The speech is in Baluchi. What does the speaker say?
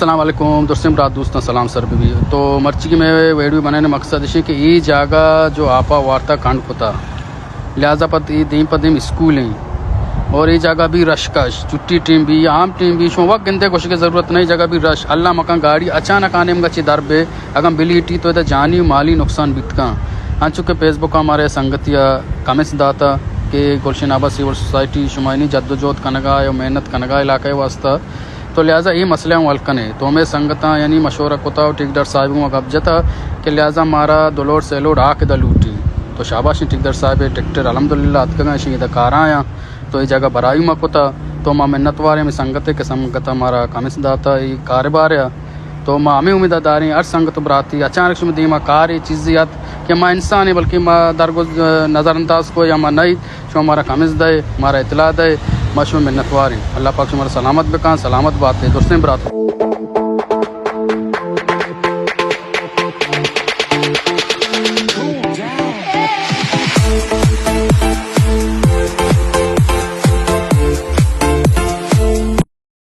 السلام علیکم، درستیں برات دوستاں، سلام سر بہ بی۔ تو مرچی کہ مئے ویڈیو بنانے مقصد اش کہ اے جاگہ جو آپا وارتا کنڈ کتا، لہذا پد اے دیم پہ دیم اسکول ہیں اور اے جاگہ بھی رش کش، چھٹی ٹیم بھی، عام ٹیم بھی، شما وقت گندے گوشے کہ ضرورت نہیں، جاگہ بھی رش، اللہ مکان گاڑی اچانک آنے مگا چی در بے، اگاں بلیٹی تو ادا جانی و مالی نقصان بیت کن۔ انچو کہ فیس بک ہمارے سنگتی کمنٹس داتا کہ گلشن آباد سول سوسائٹی شما انی جد و جہد کنگا ہے و محنت کنگا علاقہ واسطہ، تو لہذا اے مسئلہ ہم حل کنے۔ تو ہمے سنگتاں یعنی مشورہ کتا و ٹھیکیدار صاحب ما گپ جتا کہ لہذا مارا دو لوڈ سے لوڈ آ کدا لوٹی۔ تو شاباش ٹھیکیدار صاحب، ٹریکٹر الحمدللہ اتکگاں، اشی ادا کار آیاں۔ تو اے جاگہ برائی ما کتا، تو ما منتوار ہیں ہمے سنگتے کہ سنگتا مارا کمنٹس داتا اے کاربار آ۔ تو ما ہمے امیدا داریں ہر سنگت و براتی اچانک شما دیما کارے چیزے ات کہ ما انسان ہیں بلکہ ما درگوز نظر انداز کو یا ما نہیں، شما مارا کمنٹس دے، مارا اطلاع دے، ما شما منتوار ہیں۔ اللہ پاک شما سلامت بکن، سلامت باتے درستیں برات۔